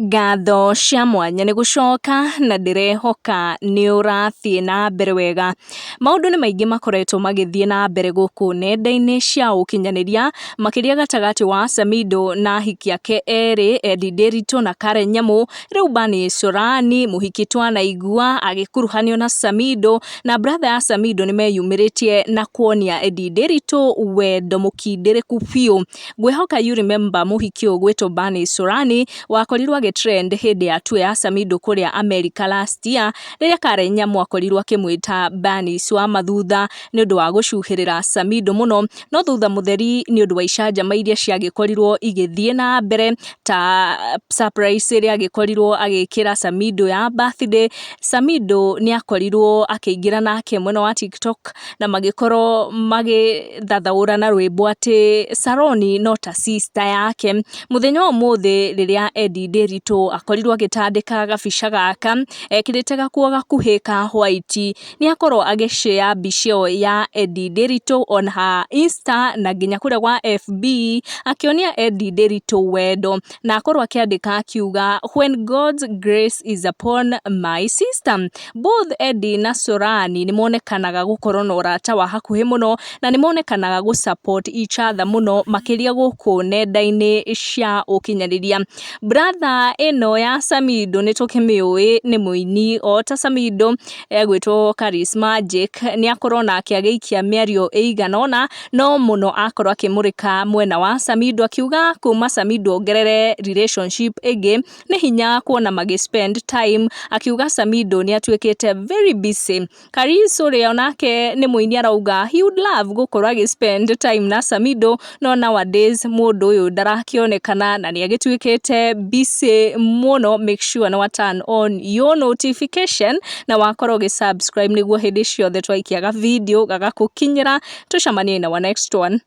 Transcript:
Ngatho cia mwanya nĩ gũcoka na ndĩrehoka nĩ ũrathiĩ na mbere wega. Maũndũ nĩ maingĩ makoretwo magĩthiĩ na mbere gũkũ nenda-inĩ cia ũkinyanĩria, makĩria gatagatĩ wa Samidoh na ahiki ake erĩ, Eddie Nderitu na Karen Nyamu. Rĩu Bernice Sorani, mũhiki twanaigua agĩkuruhanio na Samidoh, na brother ya Samidoh nĩ meyumĩrĩtie na kuonia Eddie Nderitu wendo mũkindĩrĩku biũ. Ngwĩhoka you remember mũhiki ũyũ ũgwĩtwo Bernice Sorani wakorirwo agĩ trend hĩndĩ ya tour ya Samidoh kũrĩa America last year, rĩrĩa Karen Nyamu akorirwo akĩmwĩta Bernice wa mathutha nĩ ũndũ wa gũcuhĩrĩra Samidoh mũno, no thutha mũtheri nĩ ũndũ wa icanjama iria ciagĩkorirwo igĩthiĩ na mbere ta surprise ĩrĩa agĩkorirwo agĩkĩra Samidoh ya birthday. Samidoh nĩ akorirwo akĩingĩra nake mwena wa TikTok na magĩkorwo magĩthathaũrana rwĩmbo atĩ Saroni no ta sister yake. Mũthenya wa ũmũthĩ rĩrĩa Eddie Nderitu akorirwo agĩtandĩka gabica gaka ekĩrĩte gakuo gakuhĩ ka white, nĩ akorwo agĩ share mbica ĩyo ya Eddie Nderitu on her Insta na nginya kũrĩa gwa FB akĩonia Eddie Nderitu wendo, na akorwo akĩandĩka akiuga, "When God's grace is upon my sister." Both Eddie na Sorani nĩ monekanaga gũkorwo na ũrata wa hakuhĩ mũno na nĩ monekanaga gũ support each other mũno, makĩria gũkũ nenda-inĩ cia ũkinyanĩria. Brother ĩno ya Samidoh nĩ tũkĩmĩũĩ nĩ mũini o ta Samidoh, egwĩtwo Karis Magic, nĩ akorwo nake agĩikia mĩario ĩigana ũna, no mũno akorwo akĩmũrĩka mwena wa Samidoh, akiuga kuma Samidoh ongerere relationship ĩngĩ nĩ hinya kuona magĩ spend time, akiuga Samidoh nĩ atuĩkĩte very busy. Karis ũrĩa onake nĩ mũini arauga he would love gũkorwo agĩ spend time na Samidoh, no nowadays mũndũ ũyũ ndarakĩonekana na nĩ agĩtuĩkĩte busy mũno. Make sure nĩ wa turn on your notification na wakorwo ũgĩ subscribe nĩguo hĩndĩ ciothe twaikia ga video gagakũkinyĩra. Tũcemanie in our next one.